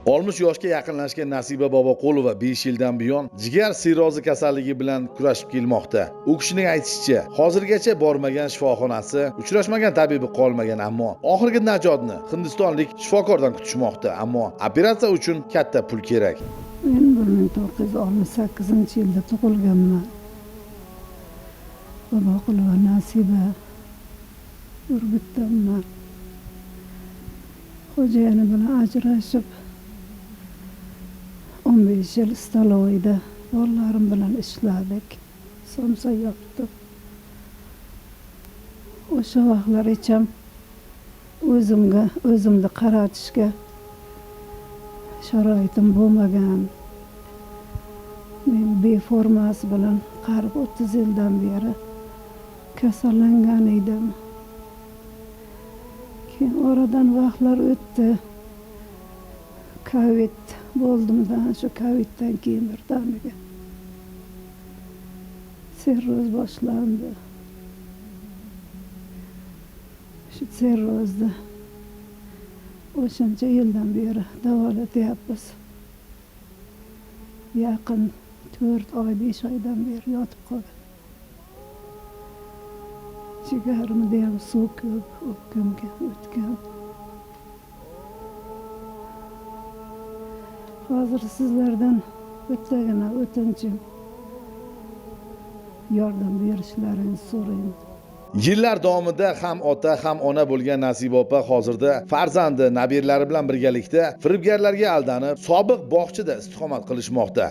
60 yoshga yaqinlashgan Nasiba Boboqulova 5 yildan buyon jigar sirrozi kasalligi bilan kurashib kelmoqda. U kishining aytishicha, hozirgacha bormagan shifoxonasi, uchrashmagan tabibi qolmagan, ammo oxirgi najotni hindistonlik shifokordan kutishmoqda. Ammo operatsiya uchun katta pul kerak. Men 1968-yilda tug'ilganman. Boboqulova Nasiba, Urgutdanman. Xo'jayinim bilan ajrashib, 15 yil столовой da bolalarim bilan ishladik. Somsa yopdim. O'sha vaqtlar hecham o'zimga o'zimni qaratishga sharoitim bo'lmagan. Men B formasi bilan qarib 30 yildan beri kasallangan edim. Keyin oradan vaqtlar o'tdi. Covid bo'ldimda, shu Coviddan keyin birdaniga sirroz boshlandi. Shu sirrozni o'shancha yildan beri davolatyapmiz. Yaqin 4 oy, 5 oydan beri yotib qolgan. Jigarimda ham suv ko'p, o'pkamga o'tgan. Hozir sizlardan bittagina o'tinchim, yordam berishlaringizni so'rayman. Yillar davomida ham ota, ham ona bo'lgan Nasiba opa hozirda farzandi, nabiralari bilan birgalikda firibgarlarga aldanib, sobiq bog'chada istiqomat qilishmoqda.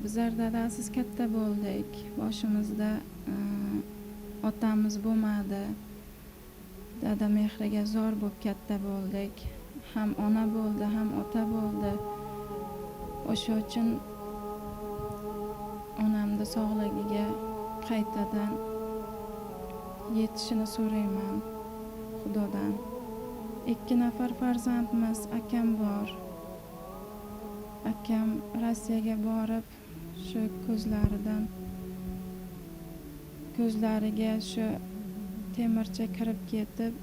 Bizlar dadasiz katta bo'ldik. Boshimizda otamiz bo'lmadi. Dada mehriga zor bo'lib katta bo'ldik. Ham ona bo'ldi, ham ota bo'ldi. O'sha uchun onamni sog'ligiga qaytadan yetishini so'rayman Xudodan. 2 nafar farzandmiz, akam bor. Akam Rossiyaga borib, shu ko'zlaridan ko'zlariga shu temircha kirib ketib,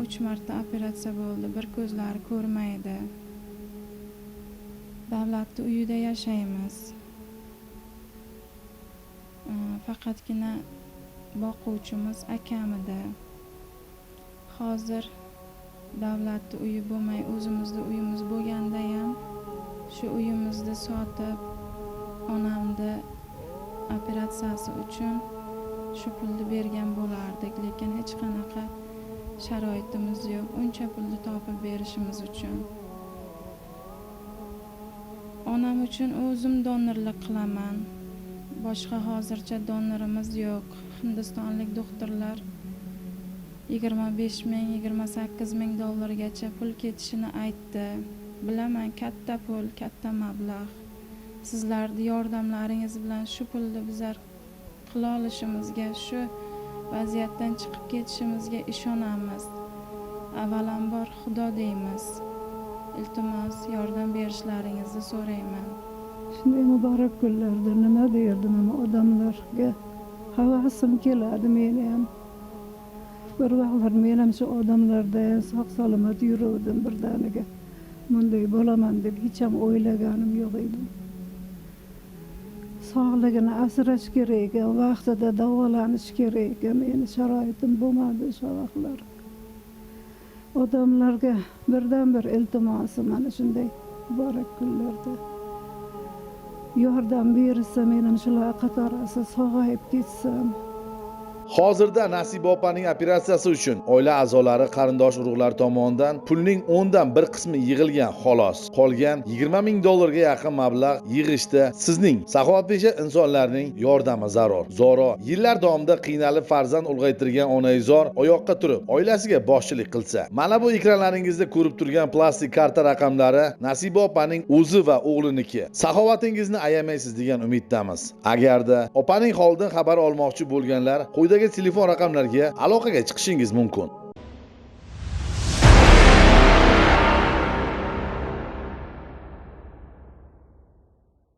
3 marta operatsiya bo'ldi. Bir ko'zlari ko'rmaydi. Davlatni uyida yashaymiz. Faqatgina boquvchimiz akam edi. Hozir davlatni uyi bo'lmay, o'zimizni uyimiz bo'lganda ham shu uyimizni sotib, onamni operatsiyasi uchun shu pulni bergan bo'lardik, lekin hech qanaqa sharoitimiz yo'q uncha pulni topib berishimiz uchun. Onam uchun o'zim donorlik qilaman. Boshqa hozircha donorimiz yo'q. Hindistonlik doktorlar 25 ming, 28 ming dollargacha pul ketishini aytdi. Bilaman, katta pul, katta mablag'. Sizlarni yordamlaringiz bilan shu pulni bizlar qila olishimizga, shu vaziyatdan chiqib ketishimizga ishonamiz. Avvalambor Xudo deymiz. Iltimos, yordam berishlaringizni so'rayman. Shunday muborak kunlarda nima derdim, ama odamlarga havasim keladi meni ham. Bir vaqtlar men ham shu odamlarda sog' salomat yuruvdim birdaniga. Bunday bo'laman deb hech ham o'ylaganim yo'q edi. Sog'ligini asrash kerak ekan, vaqtida davolanish kerak ekan. Meni sharoitim bo'lmadi o'sha vaqtlar. Odamlarga birdan bir iltimosim mana shunday muborak kunlarda yordam bersa, men ham shular qatorasi sog'ayib ketsam. Hozirda Nasiba opaning operatsiyasi uchun oila a'zolari, qarindosh urug'lar tomonidan pulning 10dan 1 qismi yig'ilgan xolos. Qolgan 20 ming dollarga yaqin mablag' yig'ishda sizning saxovatpesha insonlarning yordami zarur. Zoro yillar davomida qiynalib farzand ulg'aytirgan onaizor oyoqqa turib, oilasiga boshchilik qilsa. Mana bu ekranlaringizda ko'rib turgan plastik karta raqamlari Nasiba opaning o'zi va o'g'liniki. Saxovatingizni ayamaysiz degan umiddamiz. Agarda opaning holidan xabar olmoqchi bo'lganlar quyidagi telefon raqamlariga aloqaga chiqishingiz mumkin.